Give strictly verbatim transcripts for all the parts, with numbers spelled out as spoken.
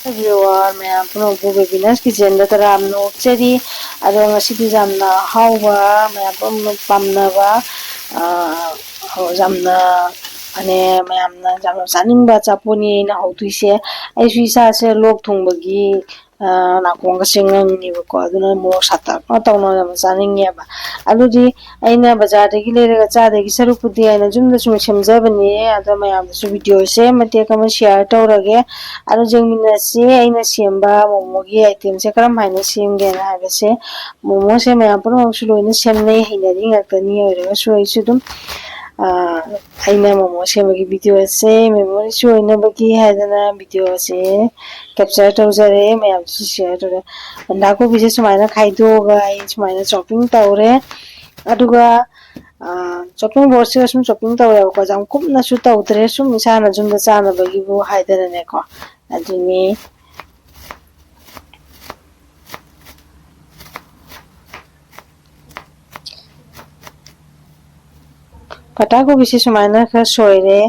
Viewer ꯃꯌꯥꯝ ꯄꯨꯝꯅꯃꯛꯄꯨ Bebina's Kitchenꯗ ꯇꯔꯥꯝꯅ ꯑꯣꯛꯆꯔꯤ꯫ ꯑꯗꯣ ꯉꯁꯤꯗꯤ ꯌꯥꯝꯅ ꯑꯍꯥꯎꯕ, ꯃꯌꯥꯝ ꯄꯨꯝꯅꯃꯛ ꯄꯥꯝꯅꯕ, ꯑ, ꯌꯥꯝꯅ, ꯃꯌꯥꯝꯅ ꯌꯥꯝꯅ ꯆꯥꯅꯤꯡꯕ ꯑꯆꯥꯄꯣꯠꯅꯤ ꯑꯩꯅ ꯍꯧꯗꯣꯏꯁꯦ꯫ ꯑꯩꯁꯨ ꯏꯁꯥꯁꯦ ꯂꯣꯛ ꯊꯨꯡꯕꯒꯤ, ꯑ, ꯅꯥꯀꯣꯡꯒꯁꯦ ꯉꯪꯉꯦꯕꯀꯣ, ꯑꯗꯨꯅ ꯃꯣꯔꯣꯛ ꯁꯥꯇꯛꯅ ꯇꯧꯅ ꯌꯥꯝ ꯆꯥꯅꯤꯡꯉꯦꯕ꯫ ꯑꯗꯨꯗꯤ ꯑꯩꯅ ꯕꯖꯥꯔꯗꯒꯤ ꯂꯩꯔꯒ ꯆꯥꯗꯒꯤ ꯁꯔꯨꯛꯄꯨꯗꯤ ꯑꯩꯅ ꯌꯨꯝꯗ ꯁꯨꯝ ꯁꯦꯝꯖꯕꯅꯦ꯫ ꯑꯗꯣ ꯃꯌꯥꯝꯗꯁꯨ videoꯁꯦ ꯃꯇꯦꯛ ꯑꯃ share ꯇꯧꯔꯒꯦ꯫ ꯑꯗꯣ ꯌꯦꯡꯃꯤꯟꯅꯁꯤ ꯑꯩꯅ ꯁꯦꯝꯕ ꯃꯣꯃꯣꯒꯤ itemꯁꯦ ꯀꯔꯝ ꯍꯥꯏꯅ ꯁꯦꯝꯒꯦꯅ ꯍꯥꯏꯕꯁꯦ꯫ ꯃꯣꯃꯣꯁꯦ ꯃꯌꯥꯝ ꯄꯨꯝꯅꯃꯛꯁꯨ ꯂꯣꯏꯅ ꯁꯦꯝꯅꯩ, ꯍꯩꯅꯔꯤ ꯉꯥꯛꯇꯅꯤ꯫ ꯑꯣꯏꯔꯒꯁꯨ ꯑꯩꯁꯨ ꯑꯗꯨꯝ, ꯑ, ꯑꯩꯅ ꯃꯣꯃꯣ ꯁꯦꯝꯕꯒꯤ videoꯁꯦ memoryꯁꯨ ꯑꯣꯏꯅꯕꯒꯤ ꯍꯥꯏꯗꯅ videoꯁꯦ capture ꯇꯧꯖꯔꯦ, ꯃꯌꯥꯝꯗꯁꯨ share ꯇꯧꯔꯦ꯫ ꯕꯟꯗꯥꯀꯣꯕꯤꯁꯦ ꯁꯨꯃꯥꯏꯅ ꯈꯥꯏꯗꯣꯛꯑꯒ ꯑꯩ ꯁꯨꯃꯥꯏꯅ chopping ꯇꯧꯔꯦ꯫ ꯑꯗꯨꯒ, ꯑ, chopping boardꯁꯤꯗ ꯁꯨꯝ chopping ꯇꯧꯔꯦꯕꯀꯣ, ꯌꯥꯝ ꯀꯨꯞꯅꯁꯨ ꯇꯧꯗ꯭ꯔꯦ, ꯁꯨꯝ ꯏꯁꯥꯅ ꯌꯨꯝꯗ ꯆꯥꯅꯕꯒꯤꯕꯨ ꯍꯥꯏꯗꯅꯅꯦꯀꯣ꯫ ꯑꯗꯨꯅꯤ꯫ ꯄꯇꯥ ꯀꯣꯕꯤꯁꯤ ꯁꯨꯃꯥꯏꯅ ꯈꯔ ꯁꯣꯏꯔꯦ,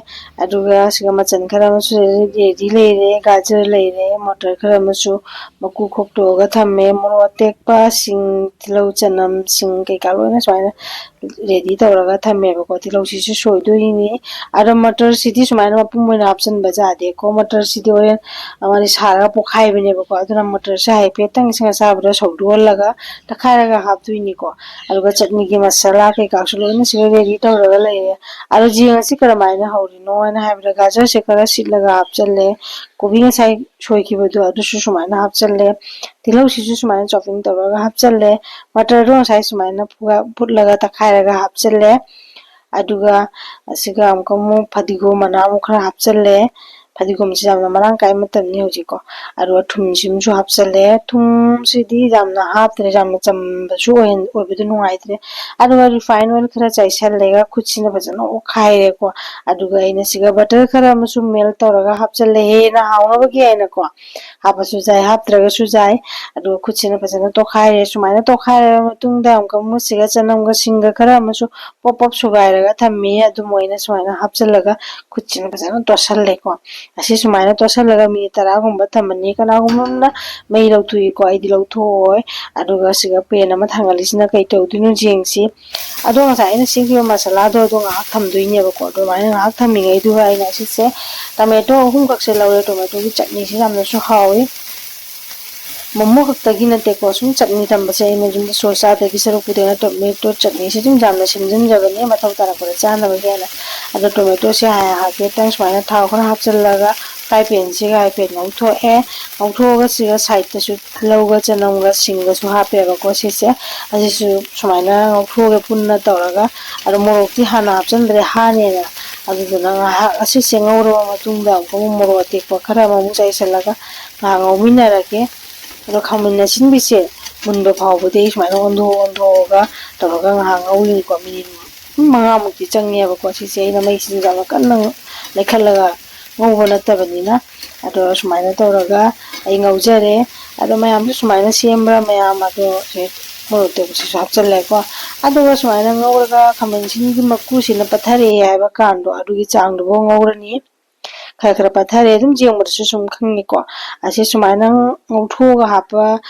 ꯑꯗꯨꯒ ꯁꯤꯒ ꯃꯆꯜ ꯈꯔ ꯑꯃꯁꯨ ready ꯂꯩꯔꯦ, ꯒꯥꯖꯔ ꯂꯩꯔꯦ, ꯃꯇꯔ ꯈꯔ ꯑꯃꯁꯨ ꯃꯀꯨ ꯈꯣꯛꯇꯣꯛꯑꯒ ꯊꯝꯃꯦ, ꯃꯣꯔꯣꯛ ꯑꯇꯦꯛꯄ, ꯁꯤꯡ, ꯇꯤꯜꯍꯧ, ꯆꯅꯝ, ꯁꯤꯡ ꯀꯩꯀꯥ ꯂꯣꯏꯅ ꯁꯨꯃꯥꯏꯅ ready ꯇꯧꯔꯒ ꯊꯝꯃꯦꯕꯀꯣ꯫ ꯇꯤꯜꯍꯧꯁꯤꯁꯨ ꯁꯣꯏꯗꯣꯏꯅꯤ꯫ ꯑꯗꯣ ꯃꯇꯔꯁꯤꯗꯤ ꯁꯨꯃꯥꯏꯅ ꯃꯄꯨꯝ ꯑꯣꯏꯅ ꯍꯥꯞꯆꯤꯟꯕ ꯌꯥꯗꯦꯀꯣ꯫ ꯃꯇꯔꯁꯤꯗꯤ ꯍꯣꯔꯦꯟ ꯃꯥꯗꯤ ꯁꯥꯔꯒ ꯄꯣꯛꯈꯥꯏꯕꯅꯦꯕꯀꯣ꯫ ꯑꯗꯨꯅ ꯃꯇꯔꯁꯦ ꯍꯥꯏꯐꯦꯠꯇꯪ ꯏꯁꯤꯡ ꯑꯁꯥꯕꯗ ꯁꯧꯗꯣꯛꯍꯜꯂꯒ ꯇꯛꯈꯥꯏꯔꯒ ꯍꯥꯞꯇꯣꯏꯅꯤꯀꯣ꯫ ꯑꯗꯨꯒ ꯆꯠꯅꯤꯒꯤ ꯃꯁꯥꯂꯥ ꯀꯩꯀꯥꯁꯨ ꯂꯣꯏꯅ ꯁꯤꯗ ready ꯇꯧꯔꯒ ꯂꯩꯔꯦ꯫ ꯑꯗꯣ ꯌꯦꯡꯉꯁꯤ ꯀꯔꯝꯍꯥꯏꯅ ꯍꯧꯔꯤꯅꯣ ꯍꯥꯏꯅ ꯍꯥꯏꯕꯗ, ꯒꯥꯖꯔꯁꯦ ꯈꯔ ꯁꯤꯠꯂꯒ ꯍꯥꯞꯆꯜꯂꯦ, ꯀꯣꯕꯤ ꯉꯁꯥꯏ ꯁꯣꯏꯈꯤꯕꯗꯣ ꯑꯗꯨꯁꯨ ꯁꯨꯃꯥꯏꯅ ꯍꯥꯞꯆꯜꯂꯦ, ꯇꯤꯜꯍꯧꯁꯤꯁꯨ ꯁꯨꯃꯥꯏꯅ chopping ꯇꯧꯔꯒ ꯍꯥꯞꯆꯜꯂꯦ, ꯃꯇꯔꯗꯣ ꯉꯁꯥꯏ ꯁꯨꯃꯥꯏꯅ ꯐꯨꯠꯂꯒ ꯇꯛꯈꯥꯏꯔꯒ ꯍꯥꯞꯆꯜꯂꯦ꯫ ꯑꯗꯨꯒ ꯑꯁꯤꯒ ꯑꯃꯨꯛꯀ ꯑꯃꯨꯛ ꯐꯗꯤꯒꯣꯝ ꯃꯅꯥ ꯑꯃꯨꯛ ꯈꯔ ꯍꯥꯞꯆꯜꯂꯦ꯫ ꯐꯗꯤꯒꯣꯝꯁꯦ ꯌꯥꯝꯅ ꯃꯔꯥꯡ ꯀꯥꯏ ꯃꯇꯝꯅꯤ ꯍꯧꯖꯤꯛꯀꯣ꯫ ꯑꯗꯨꯒ ꯊꯨꯝꯁꯤꯃꯁꯨ ꯍꯥꯞꯆꯜꯂꯦ꯫ ꯊꯨꯝꯁꯤꯗꯤ ꯌꯥꯝꯅ ꯍꯥꯞꯇ꯭ꯔꯦ, ꯌꯥꯝꯅ ꯆꯝꯕꯁꯨ ꯑꯣꯏꯍꯟ-, ꯑꯣꯏꯕꯗꯣ ꯅꯨꯡꯉꯥꯏꯇ꯭ꯔꯦ꯫ ꯑꯗꯨꯒ refine oil ꯈꯔ ꯆꯥꯏꯁꯜꯂꯦꯒ ꯈꯨꯠꯁꯤꯅ ꯐꯖꯅ ꯑꯣꯠꯈꯥꯏꯔꯦꯀꯣ꯫ ꯑꯗꯨꯒ ꯑꯩꯅ ꯁꯤꯒ butter ꯈꯔ ꯑꯃꯁꯨ melt ꯇꯧꯔꯒ ꯍꯥꯞꯆꯜꯂꯦ, ꯍꯦꯟꯅ ꯍꯥꯎꯅꯕꯒꯤ ꯍꯥꯏꯅꯀꯣ꯫ ꯍꯥꯞꯄꯁꯨ ꯌꯥꯏ, ꯍꯥꯞꯇ꯭ꯔꯒꯁꯨ ꯌꯥꯏ꯫ ꯑꯗꯨꯒ ꯈꯨꯠꯁꯤꯅ ꯐꯖꯅ ꯇꯣꯠꯈꯥꯏꯔꯦ꯫ ꯁꯨꯃꯥꯏꯅ ꯇꯣꯠꯈꯥꯏꯔꯕ ꯃꯇꯨꯡꯗ ꯑꯃꯨꯛꯀ ꯃꯨꯁꯤꯒ ꯆꯅꯝꯒ ꯁꯤꯡꯒ ꯈꯔ ꯑꯃꯁꯨ ꯄꯣꯞ ꯄꯣꯞ ꯁꯨꯒꯥꯏꯔꯒ ꯊꯝꯃꯤ꯫ ꯑꯗꯨꯝ ꯑꯣꯏꯅ ꯁꯨꯃꯥꯏꯅ ꯍꯥꯞꯆꯤꯜꯂꯒ ꯈꯨꯠꯁꯤꯅ ꯐꯖꯅ ꯇꯣꯠꯁꯜꯂꯦꯀꯣ꯫ ꯑꯁꯤ ꯁꯨꯃꯥꯏꯅ ꯇꯣꯠꯁꯜꯂꯒ ꯃꯤꯅꯤꯠ ꯇꯔꯥꯒꯨꯝꯕ ꯊꯝꯃꯅꯤ꯫ ꯀꯅꯥꯒꯨꯝꯕ ꯑꯃꯅ ꯃꯩ ꯂꯧꯊꯣꯛꯏꯀꯣ, ꯑꯩꯗꯤ ꯂꯧꯊꯣꯛꯑꯣꯏ꯫ ꯑꯗꯨꯒ ꯁꯤꯒ ꯄꯦꯟ ꯑꯃ ꯊꯥꯡꯒꯠꯂꯤꯁꯤꯅ ꯀꯩ ꯇꯧꯗꯣꯏꯅꯣ ꯌꯦꯡꯁꯤ꯫ ꯑꯗꯣ ꯉꯁꯥꯏ ꯑꯩꯅ ꯁꯦꯝꯈꯤꯕ ꯃꯁꯥꯂꯥꯗꯣ ꯑꯗꯣ ꯉꯥꯏꯍꯥꯛ ꯊꯝꯗꯣꯏꯅꯦꯕꯀꯣ꯫ ꯑꯗꯨꯃꯥꯏꯅ ꯉꯥꯏꯍꯥꯛ ꯊꯝꯃꯤꯉꯩꯗꯨꯒ ꯑꯩꯅ ꯁꯤꯁꯦ ꯇꯃꯦꯇꯣ ꯑꯍꯨꯝꯈꯛꯁꯦ ꯂꯧꯔꯦ꯫ ꯇꯣꯃꯦꯇꯣꯒꯤ ꯆꯠꯅꯤꯁꯦ ꯌꯥꯝꯅꯁꯨ ꯍꯥꯎꯋꯤ꯫ ꯃꯣꯃꯣ ꯈꯛꯇꯒꯤ ꯅꯠꯇꯦꯀꯣ, ꯁꯨꯝ ꯆꯠꯅꯤ ꯊꯝꯕꯁꯦ ꯑꯩꯅ ꯌꯨꯝꯗ ꯁꯣꯁ ꯆꯥꯗꯒꯤ ꯁꯔꯨꯛꯄꯨꯗꯤ ꯑꯩꯅ ꯇꯣꯃꯦꯇꯣ ꯆꯠꯅꯤꯁꯦ ꯑꯗꯨꯝ ꯌꯥꯝꯅ ꯁꯦꯝꯖꯤꯟꯖꯕꯅꯦ, ꯃꯊꯧ ꯇꯥꯔꯛꯄꯗ ꯆꯥꯅꯕꯒꯤ ꯍꯥꯏꯅ꯫ ꯑꯗꯣ ꯇꯣꯃꯦꯇꯣꯁꯦ ꯍꯥꯏꯐꯦꯠꯇꯪ ꯁꯨꯃꯥꯏꯅ ꯊꯥꯎ ꯈꯔ ꯍꯥꯞꯆꯤꯜꯂꯒ ꯐ꯭ꯔꯥꯏ ꯄꯦꯟꯁꯤꯒ ꯍꯥꯏꯐꯦꯠ ꯉꯧꯊꯣꯛꯑꯦ꯫ ꯉꯧꯊꯣꯛꯑꯒ ꯁꯤꯒ ꯁꯥꯏꯗꯇꯁꯨ ꯇꯤꯜꯍꯧꯒ ꯆꯅꯝꯒ ꯁꯤꯡꯒꯁꯨ ꯍꯥꯞꯄꯦꯕꯀꯣ꯫ ꯁꯤꯁꯦ ꯑꯁꯤꯁꯨ ꯁꯨꯃꯥꯏꯅ ꯉꯧꯊꯣꯛꯑꯒ ꯄꯨꯟꯅ ꯇꯧꯔꯒ, ꯑꯗꯣ ꯃꯣꯔꯣꯛꯇꯤ ꯍꯥꯟꯅ ꯍꯥꯞꯆꯤꯟꯗ꯭ꯔꯦ, ꯍꯥꯅꯦꯅ꯫ ꯑꯗꯨꯗꯨꯅ ꯉꯥꯏꯍꯥꯛ ꯑꯁꯤꯁꯦ ꯉꯧꯔꯕ ꯃꯇꯨꯡꯗ ꯑꯃꯨꯛꯀ ꯑꯃꯨꯛ ꯃꯣꯔꯣꯛ ꯑꯇꯦꯛꯄ ꯈꯔ ꯑꯃꯃꯨꯛ ꯆꯥꯏꯁꯤꯜꯂꯒ ꯉꯥꯏꯍꯥꯛ ꯉꯧꯃꯤꯟꯅꯔꯒꯦ꯫ ꯑꯗꯣ ꯈꯥꯃꯦꯟ ꯑꯁꯤꯟꯕꯤꯁꯦ ꯃꯨꯟꯕ ꯐꯥꯎꯕꯗꯤ ꯑꯩ ꯁꯨꯃꯥꯏꯅ ꯑꯣꯟꯊꯣꯛ ꯑꯣꯟꯊꯣꯛꯑꯒ ꯇꯧꯔꯒ ꯉꯥꯏꯍꯥꯛ ꯉꯧꯔꯤꯀꯣ꯫ ꯃꯤꯅꯤꯠ ꯃꯉꯥꯃꯨꯛꯇꯤ ꯆꯪꯉꯦꯕꯀꯣ꯫ ꯁꯤꯁꯦ ꯑꯩꯅ ꯃꯩꯁꯤꯁꯨ ꯌꯥꯝꯅ ꯀꯟꯅ ꯂꯩꯈꯠꯂꯒ ꯉꯧꯕ ꯅꯠꯇꯕꯅꯤꯅ꯫ ꯑꯗꯣ ꯁꯨꯃꯥꯏꯅ ꯇꯧꯔꯒ ꯑꯩ ꯉꯧꯖꯔꯦ꯫ ꯑꯗꯣ ꯃꯌꯥꯝꯁꯨ ꯁꯨꯃꯥꯏꯅ ꯁꯦꯝꯕ꯭ꯔꯥ? ꯃꯌꯥꯝ ꯑꯗꯣ ꯁꯦ ꯃꯣꯔꯣꯛ ꯑꯇꯦꯛꯄꯁꯤꯁꯨ ꯍꯥꯞꯆꯜꯂꯦꯀꯣ꯫ ꯑꯗꯨꯒ ꯁꯨꯃꯥꯏꯅ ꯉꯧꯔꯒ ꯈꯥꯃꯦꯟ ꯑꯁꯤꯟꯕꯤꯒꯤ ꯃꯀꯨꯁꯤꯅ ꯄꯠꯊꯔꯛꯑꯦ ꯍꯥꯏꯕ ꯀꯥꯟꯗꯣ ꯑꯗꯨꯒꯤ ꯆꯥꯡꯗꯨꯐꯥꯎ ꯉꯧꯔꯅꯤ꯫ ꯈꯔ ꯈꯔ ꯄꯠꯊꯔꯦ, ꯑꯗꯨꯝ ꯌꯦꯡꯕꯗꯁꯨ ꯁꯨꯝ ꯈꯪꯉꯤꯀꯣ꯫ ꯑꯁꯤ ꯁꯨꯃꯥꯏꯅ ꯉꯧꯊꯣꯛꯑꯒ ꯍꯥꯞꯄ,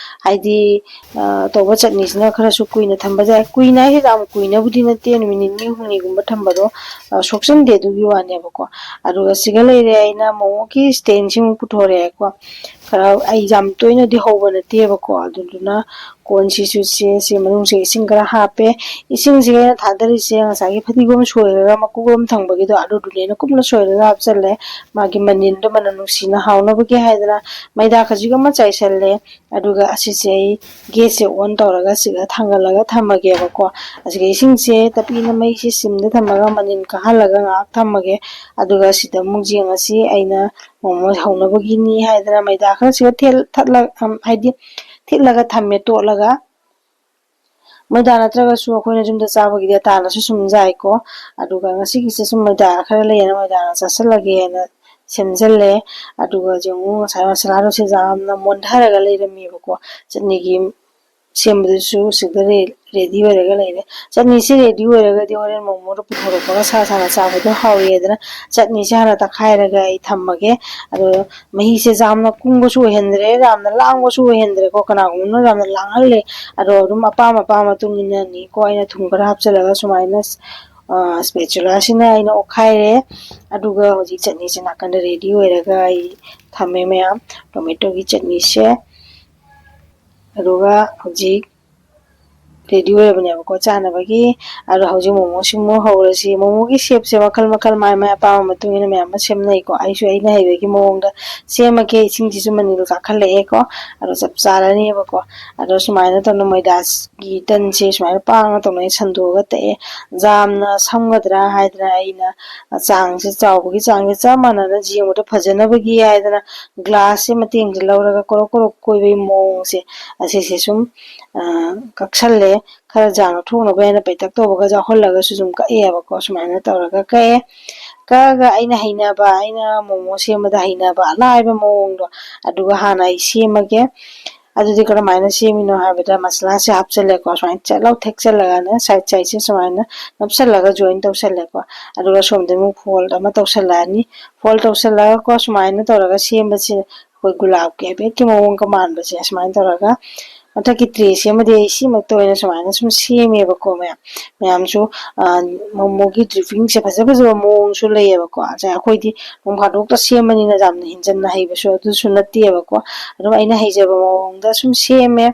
ꯍꯥꯏꯗꯤ, ꯑ, ꯇꯧꯕ ꯆꯠꯅꯤꯁꯤꯅ ꯈꯔꯁꯨ ꯀꯨꯏꯅ ꯊꯝꯕ ꯌꯥꯏ꯫ ꯀꯨꯏꯅ ꯍꯥꯏꯁꯦ ꯌꯥꯝ ꯀꯨꯏꯅꯕꯨꯗꯤ ꯅꯠꯇꯦ, ꯅꯨꯃꯤꯠ ꯅꯤꯅꯤ ꯍꯨꯝꯅꯤꯒꯨꯝꯕ ꯊꯝꯕꯗꯣ, ꯑ, ꯁꯣꯛꯆꯟꯗꯦ ꯑꯗꯨꯒꯤ ꯋꯥꯅꯦꯕꯀꯣ꯫ ꯑꯗꯨꯒ ꯁꯤꯒ ꯂꯩꯔꯦ, ꯑꯩꯅ ꯃꯣꯃꯣꯒꯤ stand ꯁꯤꯃꯨꯛ ꯄꯨꯊꯣꯔꯛꯑꯦꯀꯣ꯫ ꯈꯔ ꯑꯩ ꯌꯥꯝ ꯇꯣꯏꯅꯗꯤ ꯍꯧꯕ ꯅꯠꯇꯦꯕꯀꯣ, ꯑꯗꯨꯗꯨꯅ ꯀꯣꯟꯁꯤꯁꯨ ꯁꯦ, ꯁꯤ ꯃꯅꯨꯡꯁꯤꯗ ꯏꯁꯤꯡ ꯈꯔ ꯍꯥꯞꯄꯦ꯫ ꯏꯁꯤꯡꯁꯤꯒ ꯑꯩꯅ ꯊꯥꯗꯔꯤꯁꯦ ꯉꯁꯥꯏꯒꯤ ꯐꯗꯤꯒꯣꯝ ꯁꯣꯏꯔꯒ ꯃꯀꯨ ꯑꯃ ꯊꯝꯕꯒꯤꯗꯣ, ꯑꯗꯨꯗꯨꯅꯦ ꯑꯩꯅ ꯀꯨꯞꯅ ꯁꯣꯏꯔꯒ ꯍꯥꯞꯆꯜꯂꯦ꯫ ꯃꯥꯒꯤ ꯃꯅꯤꯟꯗꯣ ꯃꯅꯝ ꯅꯨꯡꯁꯤꯅ ꯍꯥꯎꯅꯕꯒꯤ ꯍꯥꯏꯗꯅ ꯃꯩꯗꯥ ꯈꯖꯤꯛ ꯑꯃ ꯆꯥꯏꯁꯜꯂꯦ꯫ ꯑꯗꯨꯒ ꯑꯁꯤꯁꯦ ꯑꯩ gas ꯁꯦ on ꯇꯧꯔꯒ ꯁꯤꯗ ꯊꯥꯡꯒꯠꯂꯒ ꯊꯝꯃꯒꯦꯕꯀꯣ꯫ ꯑꯁꯤꯒ ꯏꯁꯤꯡꯁꯦ ꯇꯞꯄꯤꯅ ꯃꯩꯁꯦ ꯁꯤꯝꯗ ꯊꯝꯃꯒ ꯃꯅꯤꯟ ꯀꯥꯍꯜꯂꯒ ꯉꯥꯏꯍꯥꯛ ꯊꯝꯃꯒꯦ꯫ ꯑꯗꯨꯒ ꯁꯤꯗ ꯑꯃꯨꯛ ꯌꯦꯡꯉꯁꯤ꯫ ꯑꯩꯅ ꯃꯣꯃꯣ ꯍꯧꯅꯕꯒꯤꯅꯤ ꯍꯥꯏꯗꯅ ꯃꯩꯗꯥ ꯈꯔ ꯁꯤꯗ ꯊꯦꯠ-, ꯊꯠꯂ-, ꯑꯝ, ꯍꯥꯏꯗꯤ ꯊꯤꯠꯂꯒ ꯊꯝꯃꯦ ꯇꯣꯠꯂꯒ꯫ ꯃꯣꯏꯗꯥ ꯅꯠꯇ꯭ꯔꯒꯁꯨ ꯑꯩꯈꯣꯏꯅ ꯌꯨꯝꯗ ꯆꯥꯕꯒꯤꯗꯤ ꯑꯇꯥꯅꯁꯨ ꯁꯨꯝ ꯌꯥꯏꯀꯣ꯫ ꯑꯗꯨꯒ ꯉꯁꯤꯒꯤꯁꯦ ꯁꯨꯝ ꯃꯣꯏꯗꯥ ꯈꯔ ꯂꯩꯌꯦꯅ ꯃꯣꯏꯗꯥꯅ ꯆꯥꯁꯤꯜꯂꯒꯦꯅ ꯁꯦꯝꯖꯤꯜꯂꯦ꯫ ꯑꯗꯨꯒ ꯌꯦꯡꯉꯨ, ꯉꯁꯥꯏ ꯃꯁꯥꯂꯥꯗꯣ ꯁꯤ ꯌꯥꯝꯅ ꯃꯣꯟꯊꯔꯒ ꯂꯩꯔꯝꯃꯦꯕꯀꯣ꯫ ꯆꯠꯅꯤꯒꯤ ꯁꯦꯝꯕꯗꯨꯁꯨ ꯁꯤꯗ ꯔꯦ-, ꯔꯦꯗꯤ ꯑꯣꯏꯔꯒ ꯂꯩꯔꯦ꯫ ꯆꯠꯅꯤꯁꯦ ꯔꯦꯗꯤ ꯑꯣꯏꯔꯒꯗꯤ ꯍꯣꯔꯦꯟ ꯃꯣꯃꯣꯗꯣ ꯄꯨꯊꯣꯔꯛꯄꯒ ꯁꯥ ꯁꯥꯅ ꯆꯥꯕꯗꯣ ꯍꯥꯎꯋꯦꯗꯅ ꯆꯠꯅꯤꯁꯦ ꯍꯥꯟꯅ ꯇꯛꯈꯥꯏꯔꯒ ꯑꯩ ꯊꯝꯃꯒꯦ꯫ ꯑꯗꯣ ꯃꯍꯤꯁꯦ ꯌꯥꯝꯅ ꯀꯨꯡꯕꯁꯨ ꯑꯣꯏꯍꯟꯗ꯭ꯔꯦ, ꯌꯥꯝꯅ ꯂꯥꯡꯕꯁꯨ ꯑꯣꯏꯍꯟꯗ꯭ꯔꯦꯀꯣ꯫ ꯀꯅꯥꯒꯨꯝꯕꯅ ꯌꯥꯝꯅ ꯂꯥꯡꯍꯜꯂꯦ꯫ ꯑꯗꯣ ꯑꯗꯨꯝ ꯑꯄꯥꯝ ꯑꯄꯥꯝꯕ ꯃꯇꯨꯡ ꯏꯟꯅꯅꯤꯀꯣ꯫ ꯑꯩꯅ ꯊꯨꯝ ꯈꯔ ꯍꯥꯞꯆꯤꯜꯂꯒ ꯁꯨꯃꯥꯏꯅ, ꯑ, spatula ꯁꯤꯅ ꯑꯩꯅ ꯑꯣꯠꯈꯥꯏꯔꯦ꯫ ꯑꯗꯨꯒ ꯍꯧꯖꯤꯛ ꯆꯠꯅꯤꯁꯦ ꯅꯥꯀꯟꯗ ꯔꯦꯗꯤ ꯑꯣꯏꯔꯒ ꯑꯩ ꯊꯝꯃꯦ ꯃꯌꯥꯝ, ꯇꯣꯃꯦꯇꯣꯒꯤ ꯆꯠꯅꯤꯁꯦ꯫ ꯑꯗꯨꯒ ꯍꯧꯖꯤꯛ ꯔꯦꯗꯤ ꯑꯣꯏꯔꯕꯅꯦꯕꯀꯣ ꯆꯥꯅꯕꯒꯤ꯫ ꯑꯗꯣ ꯍꯧꯖꯤꯛ ꯃꯣꯃꯣꯁꯤꯃꯨꯛ ꯍꯧꯔꯁꯤ꯫ ꯃꯣꯃꯣꯒꯤ ꯁꯦꯞꯁꯦ ꯃꯈꯜ ꯃꯈꯜ ꯃꯥꯏ ꯃꯥꯏ ꯑꯄꯥꯝꯕ ꯃꯇꯨꯡ ꯏꯟꯅ ꯃꯌꯥꯝ ꯑꯃ ꯁꯦꯝꯅꯩꯀꯣ꯫ ꯑꯩꯁꯨ ꯑꯩꯅ ꯍꯩꯕꯒꯤ ꯃꯑꯣꯡꯗ ꯁꯦꯝꯃꯒꯦ꯫ ꯏꯁꯤꯡꯁꯤꯁꯨ ꯃꯅꯤꯜ ꯀꯥꯈꯠꯂꯛꯑꯦꯀꯣ꯫ ꯑꯗꯣ ꯆꯞ ꯆꯥꯔꯅꯦꯕꯀꯣ꯫ ꯑꯗꯣ ꯁꯨꯃꯥꯏꯅ ꯇꯧꯅ ꯃꯣꯏꯗꯥꯒꯤ ꯇꯟꯁꯦ ꯁꯨꯃꯥꯏꯅ ꯄꯥꯡꯅ ꯇꯧꯅ ꯑꯩ ꯁꯟꯗꯣꯛꯑꯒ ꯇꯛꯑꯦ꯫ ꯌꯥꯝꯅ ꯁꯝꯒꯗ꯭ꯔꯥ ꯍꯥꯏꯗꯅ ꯑꯩꯅ ꯆꯥꯡꯁꯦ, ꯆꯥꯎꯕꯒꯤ ꯆꯥꯡꯁꯦ ꯆꯞ ꯃꯥꯟꯅꯅ ꯌꯦꯡꯕꯗ ꯐꯖꯅꯕꯒꯤ ꯍꯥꯏꯗꯅ ꯒ꯭ꯂꯥꯁꯁꯦ ꯃꯇꯦꯡꯁꯦ ꯂꯧꯔꯒ ꯀꯣꯔꯣꯛ ꯀꯣꯔꯣꯛ ꯀꯣꯏꯕꯒꯤ ꯃꯑꯣꯡꯁꯦ ꯑꯁꯤꯁꯦ ꯁꯨꯝ, ꯑ, ꯀꯛꯁꯜꯂꯦ꯫ ꯈꯔ ꯖꯥꯝ ꯂꯧꯊꯣꯛꯅꯕ ꯍꯥꯏꯅ ꯄꯩꯇꯛ ꯇꯧꯕꯒ ꯌꯥꯎꯍꯜꯂꯒꯁꯨ ꯑꯗꯨꯝ ꯀꯛꯑꯦꯕꯀꯣ꯫ ꯁꯨꯃꯥꯏꯅ ꯇꯧꯔꯒ ꯀꯛꯑꯦ꯫ ꯀꯛꯑꯒ ꯑꯩꯅ ꯍꯩꯅꯕ, ꯑꯩꯅ ꯃꯣꯃꯣ ꯁꯦꯝꯕꯗ ꯍꯩꯅꯕ ꯑꯅꯥꯏꯕ ꯃꯑꯣꯡꯗꯣ ꯑꯗꯨꯒ ꯍꯥꯟꯅ ꯑꯩ ꯁꯦꯝꯃꯒꯦ꯫ ꯑꯗꯨꯗꯤ ꯀꯔꯝꯍꯥꯏꯅ ꯁꯦꯝꯃꯤꯅꯣ ꯍꯥꯏꯕꯗ ꯃꯁꯥꯂꯥꯁꯦ ꯍꯥꯞꯆꯜꯂꯦꯀꯣ꯫ ꯁꯨꯃꯥꯏꯅ ꯆꯦꯠꯂꯥꯎ ꯊꯦꯛꯆꯜꯂꯒꯅꯦ ꯁꯥꯏꯠ ꯁꯥꯏꯠꯁꯦ ꯁꯨꯃꯥꯏꯅ ꯅꯞꯁꯜꯂꯒ ꯖꯣꯏꯟ ꯇꯧꯁꯜꯂꯦꯀꯣ꯫ ꯑꯗꯨꯒ ꯁꯣꯝꯗ ꯑꯃꯨꯛ ꯐꯣꯜꯗ ꯑꯃ ꯇꯧꯁꯜꯂꯛꯑꯅꯤ꯫ ꯐꯣꯜ ꯇꯧꯁꯜꯂꯒꯀꯣ ꯁꯨꯃꯥꯏꯅ ꯇꯧꯔꯒ ꯁꯦꯝꯕꯁꯦ ꯑꯩꯈꯣꯏ ꯒꯨꯂꯥꯞꯀꯤ ꯍꯥꯏꯐꯦꯠꯀꯤ ꯃꯑꯣꯡꯒ ꯃꯥꯟꯕꯁꯦ ꯁꯨꯃꯥꯏꯅ ꯇꯧꯔꯒ ꯃꯊꯛꯀꯤ ꯇ꯭ꯔꯦꯁꯦ ꯑꯃꯗꯤ ꯑꯩ ꯁꯤꯃꯛꯇ ꯑꯣꯏꯅ ꯁꯨꯃꯥꯏꯅ ꯁꯨꯝ ꯁꯦꯝꯃꯦꯕꯀꯣ ꯃꯌꯥꯝ꯫ ꯃꯌꯥꯝꯁꯨ, ꯑ, ꯃꯣꯃꯣꯒꯤ ꯗ꯭ꯔꯤꯄꯤꯡꯁꯦ ꯐꯖ ꯐꯖꯕ ꯃꯑꯣꯡꯁꯨ ꯂꯩꯌꯦꯕꯀꯣ꯫ ꯑꯁ, ꯑꯩꯈꯣꯏꯗꯤ ꯅꯣꯡ ꯐꯥꯗꯣꯛꯇ ꯁꯦꯝꯕꯅꯤꯅ ꯌꯥꯝꯅ ꯍꯦꯟꯖꯟꯅ ꯍꯩꯕꯁꯨ ꯑꯗꯨꯁꯨ ꯅꯠꯇꯦꯕꯀꯣ꯫ ꯑꯗꯨꯝ ꯑꯩꯅ ꯍꯩꯖꯕ ꯃꯑꯣꯡꯗ ꯁꯨꯝ ꯁꯦꯝꯃꯦ꯫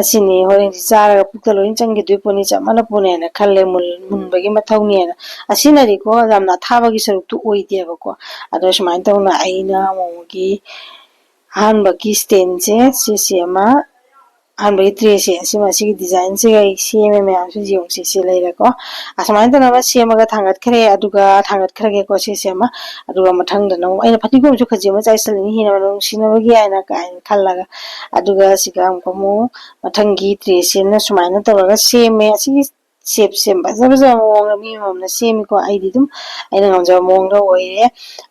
ꯑꯁꯤꯅꯤ ꯍꯣꯔꯦꯟꯁꯤ ꯆꯥꯔꯒ ꯄꯨꯛꯇ ꯂꯣꯏ ꯆꯪꯈꯤꯗꯣꯏ ꯄꯣꯠꯅꯤ, ꯆꯞ ꯃꯥꯟꯅ ꯄꯣꯠꯅꯦꯅ ꯈꯜꯂꯦ, ꯃꯨꯜ-, ꯃꯨꯟꯕꯒꯤ ꯃꯊꯧꯅꯦꯅ꯫ ꯑꯁꯤꯅꯗꯤꯀꯣ ꯌꯥꯝꯅ ꯑꯊꯥꯕꯒꯤ ꯁꯔꯨꯛꯇꯨ ꯑꯣꯏꯗꯦꯕꯀꯣ꯫ ꯑꯗꯣ ꯁꯨꯃꯥꯏꯅ ꯇꯧꯅ ꯑꯩꯅ ꯃꯣꯃꯣꯒꯤ ꯑꯍꯥꯟꯕꯒꯤ ꯁ꯭ꯇꯦꯟꯁꯦ ꯁꯤꯁꯦ ꯑꯃ, ꯑꯍꯥꯟꯕꯒꯤ ꯇ꯭ꯔꯦꯁꯦ ꯑꯁꯤꯃ, ꯑꯁꯤꯒꯤ ꯗꯤꯖꯥꯏꯟꯁꯤꯒ ꯑꯩ ꯁꯦꯝꯃꯦ ꯃꯌꯥꯝꯁꯨ ꯌꯦꯡꯉꯨ, ꯁꯤꯁꯦ ꯂꯩꯔꯦꯀꯣ꯫ ꯑꯁꯨꯃꯥꯏꯅ ꯇꯧꯅꯕ ꯁꯦꯝꯃꯒ ꯊꯥꯡꯒꯠꯈ꯭ꯔꯦ, ꯑꯗꯨꯒ ꯊꯥꯡꯒꯠꯈ꯭ꯔꯒꯦꯀꯣ ꯁꯤꯁꯦ ꯑꯃ꯫ ꯑꯗꯨꯒ ꯃꯊꯪꯗꯅ ꯑꯃꯨꯛ ꯑꯩꯅ ꯐꯗꯤꯒꯣꯝꯁꯨ ꯈꯖꯤꯛ ꯑꯃ ꯆꯥꯏꯁꯤꯜꯂꯅꯤ, ꯍꯦꯟꯅ ꯃꯅꯝ ꯅꯨꯡꯁꯤꯅꯕꯒꯤ ꯍꯥꯏꯅ ꯀꯥꯏꯅ ꯈꯜꯂꯒ꯫ ꯑꯗꯨꯒ ꯁꯤꯒ ꯑꯃꯨꯛꯀ ꯑꯃꯨꯛ ꯃꯊꯪꯒꯤ ꯇ꯭ꯔꯦꯁꯤꯅ ꯁꯨꯃꯥꯏꯅ ꯇꯧꯔꯒ ꯁꯦꯝꯃꯦ꯫ ꯑꯁꯤꯒꯤ ꯁꯦꯞ ꯁꯦꯝ ꯐꯖ ꯐꯖꯕ ꯃꯑꯣꯡꯗ ꯃꯤ ꯑꯃꯃꯝꯅ ꯁꯦꯝꯃꯤꯀꯣ꯫ ꯑꯩꯗꯤ ꯑꯗꯨꯝ ꯑꯩꯅ ꯉꯝꯖꯕ ꯃꯑꯣꯡꯗ ꯑꯣꯏꯔꯦ꯫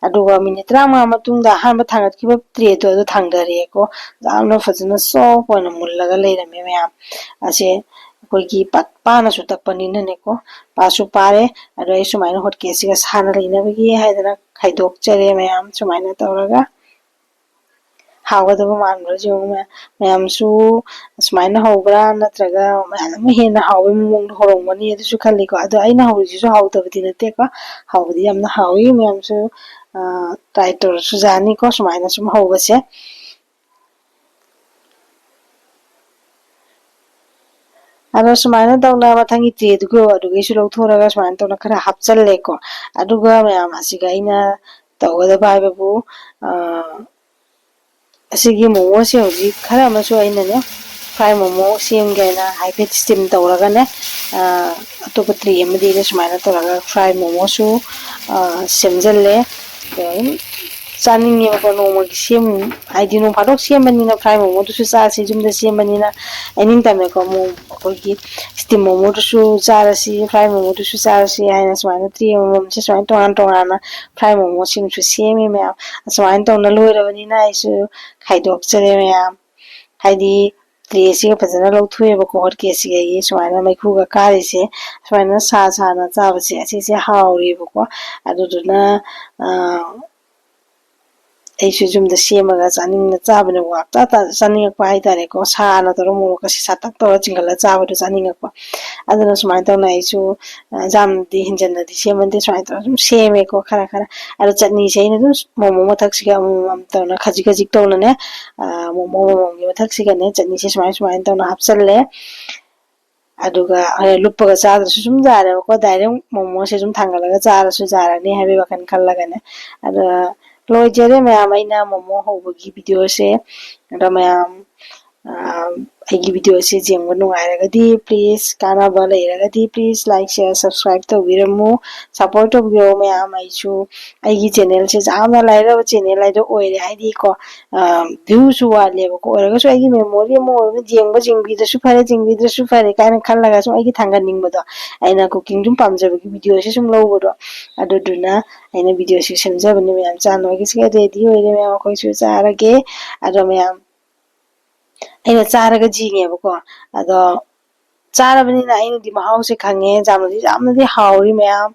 ꯑꯗꯨꯒ ꯃꯤꯅꯤꯠ ꯇꯔꯥꯃꯉꯥ ꯃꯇꯨꯡꯗ ꯑꯍꯥꯟꯕ ꯊꯥꯡꯒꯠꯈꯤꯕ ꯇ꯭ꯔꯦꯗꯣ ꯑꯗꯨ ꯊꯥꯡꯗꯔꯦꯀꯣ꯫ ꯌꯥꯝꯅ ꯐꯖꯅ ꯁꯣꯐ ꯑꯣꯏꯅ ꯃꯨꯜꯂꯒ ꯂꯩꯔꯝꯃꯦ ꯃꯌꯥꯝ꯫ ꯑꯁꯦ ꯑꯩꯈꯣꯏꯒꯤ ꯄꯥ-, ꯄꯥꯅꯁꯨ ꯇꯛꯄꯅꯤꯅꯅꯦꯀꯣ꯫ ꯄꯥꯁꯨ ꯄꯥꯔꯦ꯫ ꯑꯗꯣ ꯑꯩ ꯁꯨꯃꯥꯏꯅ ꯍꯣꯠ ꯀꯦꯁꯁꯤꯒ ꯁꯥꯅ ꯂꯩꯅꯕꯒꯤ ꯍꯥꯏꯗꯅ ꯈꯥꯏꯗꯣꯛꯆꯔꯦ ꯃꯌꯥꯝ꯫ ꯁꯨꯃꯥꯏꯅ ꯇꯧꯔꯒ ꯍꯥꯎꯒꯗꯕ ꯃꯥꯟꯕ꯭ꯔꯥ ꯌꯦꯡꯉꯨ ꯃꯌꯥꯝ-, ꯃꯌꯥꯝꯁꯨ ꯑꯁꯨꯃꯥꯏꯅ ꯍꯧꯕ꯭ꯔꯥ, ꯅꯠꯇ꯭ꯔꯒ ꯃꯌꯥꯝ ꯑꯃ ꯍꯦꯟꯅ ꯍꯥꯎꯕꯒꯤ ꯃꯑꯣꯡꯗ ꯍꯧꯔꯝꯒꯅꯤ ꯑꯗꯨꯁꯨ ꯈꯜꯂꯤꯀꯣ꯫ ꯑꯗꯣ ꯑꯩꯅ ꯍꯧꯔꯤꯁꯤꯁꯨ ꯍꯥꯎꯇꯕꯗꯤ ꯅꯠꯇꯦꯀꯣ, ꯍꯥꯎꯕꯗꯤ ꯌꯥꯝꯅ ꯍꯥꯎꯏ꯫ ꯃꯌꯥꯝꯁꯨ, ꯑ, try ꯇꯧꯔꯁꯨ ꯌꯥꯅꯤꯀꯣ ꯁꯨꯃꯥꯏꯅ ꯁꯨꯝ ꯍꯧꯕꯁꯦ꯫ ꯑꯗꯣ ꯁꯨꯃꯥꯏꯅ ꯇꯧꯅ ꯃꯊꯪꯒꯤ ꯇ꯭ꯔꯦꯗꯨꯒꯤ ꯑꯗꯨꯒꯩꯁꯨ ꯂꯧꯊꯣꯛꯑꯒ ꯁꯨꯃꯥꯏꯅ ꯇꯧꯅ ꯈꯔ ꯍꯥꯞꯆꯜꯂꯦꯀꯣ꯫ ꯑꯗꯨꯒ ꯃꯌꯥꯝ ꯑꯁꯤꯒ ꯑꯩꯅ ꯇꯧꯒꯗꯕ ꯍꯥꯏꯕꯕꯨ, ꯑ, ꯑꯁꯤꯒꯤ ꯃꯣꯃꯣꯁꯦ ꯍꯧꯖꯤꯛ ꯈꯔ ꯑꯃꯁꯨ ꯑꯩꯅꯅꯦ, fry ꯃꯣꯃꯣ ꯁꯦꯝꯒꯦ ꯍꯥꯏꯅ ꯍꯥꯏꯐꯦꯠ steam ꯇꯧꯔꯒꯅꯦ, ꯑ, ꯑꯇꯣꯞꯄ ꯇ꯭ꯔꯦ ꯑꯃꯗ ꯑꯩꯅ ꯁꯨꯃꯥꯏꯅ ꯇꯧꯔꯒ fry ꯃꯣꯃꯣꯁꯨ, ꯑ, ꯁꯦꯝꯖꯜꯂꯦ꯫ ꯑꯗꯨꯝ ꯆꯥꯅꯤꯡꯉꯦꯕꯀꯣ, ꯅꯣꯡꯃꯒꯤ ꯁꯦꯝ-, ꯍꯥꯏꯗꯤ ꯅꯣꯡ ꯐꯥꯗꯣꯛ ꯁꯦꯝꯕꯅꯤꯅ fry ꯃꯣꯃꯣꯗꯨꯁꯨ ꯆꯥꯁꯤ, ꯌꯨꯝꯗ ꯁꯦꯝꯕꯅꯤꯅ ꯍꯥꯏꯅꯤꯡꯇꯝꯃꯦꯀꯣ꯫ ꯃꯣ-, ꯑꯩꯈꯣꯏꯒꯤ steam ꯃꯣꯃꯣꯗꯨꯁꯨ ꯆꯥꯔꯁꯤ, fry ꯃꯣꯃꯣꯗꯨꯁꯨ ꯆꯥꯔꯁꯤ ꯍꯥꯏꯅ ꯁꯨꯃꯥꯏꯅ ꯇ꯭ꯔꯦ ꯑꯃꯃꯝꯁꯦ ꯁꯨꯃꯥꯏꯅ ꯇꯣꯉꯥꯟ ꯇꯣꯉꯥꯟꯅ fry ꯃꯣꯃꯣꯁꯤꯡꯁꯨ ꯁꯦꯝꯃꯤ ꯃꯌꯥꯝ꯫ ꯑꯁꯨꯃꯥꯏꯅ ꯇꯧꯅ ꯂꯣꯏꯔꯕꯅꯤꯅ ꯑꯩꯁꯨ ꯈꯥꯏꯗꯣꯛꯆꯔꯦ ꯃꯌꯥꯝ꯫ ꯍꯥꯏꯗꯤ ꯇ꯭ꯔꯦꯁꯤꯒ ꯐꯖꯅ ꯂꯧꯊꯣꯛꯑꯦꯕꯀꯣ, ꯍꯣꯠ ꯀꯦꯁꯁꯤꯗꯒꯤ ꯁꯨꯃꯥꯏꯅ ꯃꯩꯈꯨꯒ ꯀꯥꯔꯤꯁꯦ꯫ ꯁꯨꯃꯥꯏꯅ ꯁꯥ ꯁꯥꯅ ꯆꯥꯕꯁꯦ ꯑꯁꯤꯁꯦ ꯍꯥꯎꯔꯤꯕꯀꯣ꯫ ꯑꯗꯨꯗꯨꯅ, ꯑ, ꯑꯩꯁꯨ ꯌꯨꯝꯗ ꯁꯦꯝꯃꯒ ꯆꯥꯅꯤꯡꯅ ꯆꯥꯕꯅꯦ꯫ ꯋꯥꯛ ꯇꯥ ꯇꯥ ꯆꯥꯅꯤꯡꯉꯛꯄ ꯍꯥꯏꯇꯥꯔꯦꯀꯣ꯫ ꯁꯥꯅ ꯇꯧꯔꯒ ꯃꯣꯔꯣꯛꯀꯁꯦ ꯁꯥꯇꯛ ꯇꯧꯔ ꯆꯤꯡꯈꯠꯂ ꯆꯥꯕꯗꯣ ꯆꯥꯅꯤꯡꯉꯛꯄ꯫ ꯑꯗꯨꯅ ꯁꯨꯃꯥꯏꯅ ꯇꯧꯅ ꯑꯩꯁꯨ, ꯑ, ꯌꯥꯝꯅꯗꯤ ꯍꯦꯟꯖꯟꯅꯗꯤ ꯁꯦꯝꯃꯟꯗꯦ꯫ ꯁꯨꯃꯥꯏꯅ ꯇꯧꯔꯒ ꯁꯨꯝ ꯁꯦꯝꯃꯦꯀꯣ ꯈꯔ ꯈꯔ꯫ ꯑꯗꯣ ꯆꯠꯅꯤꯁꯦ ꯑꯩꯅ ꯑꯗꯨꯝ ꯃꯣꯃꯣ ꯃꯊꯛꯁꯤꯒ ꯑꯃꯃꯝ ꯇꯧꯅ ꯈꯖꯤꯛ ꯈꯖꯤꯛ ꯇꯧꯅꯅꯦ, ꯑ, ꯃꯣꯃꯣ ꯑꯃꯃꯝꯒꯤ ꯃꯊꯛꯁꯤꯒꯅꯦ ꯆꯠꯅꯤꯁꯦ ꯁꯨꯃꯥꯏ ꯁꯨꯃꯥꯏꯅ ꯇꯧꯅ ꯍꯥꯞꯆꯜꯂꯦ꯫ ꯑꯗꯨꯒ, ꯑ, ꯂꯨꯞꯄꯒ ꯆꯥꯗ꯭ꯔꯁꯨ ꯁꯨꯝ ꯌꯥꯔꯦꯕꯀꯣ, direct ꯃꯣꯃꯣꯁꯦ ꯁꯨꯝ ꯊꯥꯡꯒꯠꯂꯒ ꯆꯥꯔꯁꯨ ꯌꯥꯔꯅꯤ ꯍꯥꯏꯕꯒꯤ ꯋꯥꯈꯜ ꯈꯜꯂꯒꯅꯦ꯫ ꯑꯗꯣ ꯂꯣꯏꯖꯔꯦ ꯃꯌꯥꯝ, ꯑꯩꯅ ꯃꯣꯃꯣ ꯍꯧꯕꯒꯤ videoꯁꯦ꯫ ꯑꯗꯣ ꯃꯌꯥꯝ ꯑꯩꯒꯤ videoꯁꯦ ꯌꯦꯡꯕ ꯅꯨꯡꯉꯥꯏꯔꯒꯗꯤ please, ꯀꯥꯟꯅꯕ ꯂꯩꯔꯒꯗꯤ please like, share, subscribe ꯇꯧꯕꯤꯔꯝꯃꯨ꯫ Support ꯇꯧꯕꯤꯔꯣ ꯃꯌꯥꯝ꯫ ꯑꯩꯁꯨ ꯑꯩꯒꯤ channelꯁꯦ ꯌꯥꯝꯅ ꯂꯥꯏꯔꯕ channel ꯍꯥꯏꯗꯣ ꯑꯣꯏꯔꯦ, ꯍꯥꯏꯗꯤꯀꯣ, viewꯁꯨ ꯋꯥꯠꯂꯦꯕꯀꯣ꯫ ꯑꯣꯏꯔꯒꯁꯨ ꯑꯩꯒꯤ memory ꯑꯃ ꯑꯣꯏꯕ, ꯌꯦꯡꯕ ꯌꯦꯡꯕꯤꯗ꯭ꯔꯁꯨ ꯐꯔꯦ, ꯌꯦꯡꯕꯤꯗ꯭ꯔꯁꯨ ꯐꯔꯦ ꯀꯥꯏꯅ ꯈꯜꯂꯒ ꯁꯨꯝ ꯑꯩꯒꯤ ꯊꯥꯡꯒꯠꯅꯤꯡꯕꯗꯣ, ꯑꯩꯅ cooking ꯁꯨꯝ ꯄꯥꯝꯖꯕꯒꯤ videoꯁꯦ ꯁꯨꯝ ꯂꯧꯕꯗꯣ, ꯑꯗꯨꯗꯨꯅ ꯑꯩꯅ videoꯁꯦ ꯁꯦꯝꯖꯕꯅꯤ ꯃꯌꯥꯝ꯫ ꯆꯥꯅꯕꯒꯤꯁꯤꯒ ready ꯑꯣꯏꯔꯦ ꯃꯌꯥꯝ, ꯑꯩꯈꯣꯏꯁꯨ ꯆꯥꯔꯒꯦ꯫ ꯑꯗꯣ ꯃꯌꯥꯝ, ꯑꯩꯅ ꯆꯥꯔꯒ ꯌꯦꯡꯉꯦꯕꯀꯣ꯫ ꯑꯗꯣ ꯆꯥꯔꯕꯅꯤꯅ ꯑꯩꯅꯗꯤ ꯃꯍꯥꯎꯁꯦ ꯈꯪꯉꯦ꯫ ꯌꯥꯝꯅꯗꯤ, ꯌꯥꯝꯅꯗꯤ ꯍꯥꯎꯔꯤ ꯃꯌꯥꯝ꯫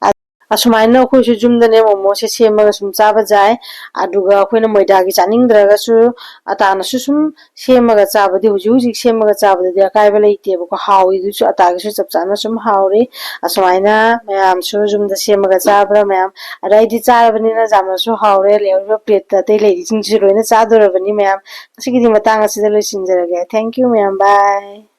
ꯑ-, ꯑꯁꯨꯃꯥꯏꯅ ꯑꯩꯈꯣꯏꯁꯨ ꯌꯨꯝꯗꯅꯦ ꯃꯣꯃꯣꯁꯦ ꯁꯦꯝꯃꯒ ꯁꯨꯝ ꯆꯥꯕ ꯌꯥꯏ꯫ ꯑꯗꯨꯒ ꯑꯩꯈꯣꯏꯅ ꯃꯣꯏꯗꯥꯒꯤ ꯆꯥꯅꯤꯡꯗ꯭ꯔꯒꯁꯨ ꯑꯇꯥꯅꯁꯨ ꯁꯨꯝ ꯁꯦꯝꯃꯒ ꯆꯥꯕꯗꯤ, ꯍꯧꯖꯤꯛ ꯍꯧꯖꯤꯛ ꯁꯦꯝꯃꯒ ꯆꯥꯕꯗꯗꯤ ꯑꯀꯥꯏꯕ ꯂꯩꯇꯦꯕꯀꯣ꯫ ꯍꯥꯎꯏꯗꯨꯁꯨ, ꯑꯇꯥꯒꯤꯁꯨ ꯆꯞ ꯆꯥꯅ ꯁꯨꯝ ꯍꯥꯎꯔꯤ꯫ ꯑꯁꯨꯃꯥꯏꯅ ꯃꯌꯥꯝꯁꯨ ꯌꯨꯝꯗ ꯁꯦꯝꯃꯒ ꯆꯥꯕ꯭ꯔꯥ ꯃꯌꯥꯝ? ꯑꯗ ꯑꯩꯗꯤ ꯆꯥꯔꯕꯅꯤꯅ ꯌꯥꯝꯅꯁꯨ ꯍꯥꯎꯔꯦ꯫ ꯂꯩꯍꯧꯔꯤꯕ plateꯇ ꯑꯇꯩ ꯂꯩꯔꯤꯁꯤꯡꯁꯤꯁꯨ ꯂꯣꯏꯅ ꯆꯥꯗꯣꯔꯕꯅꯤ ꯃꯌꯥꯝ꯫ ꯉꯁꯤꯒꯤꯗꯤ ꯃꯇꯥꯡ ꯑꯁꯤꯗ ꯂꯣꯏꯁꯤꯟꯖꯔꯒꯦ꯫ Thank you ꯃꯌꯥꯝ, bye꯫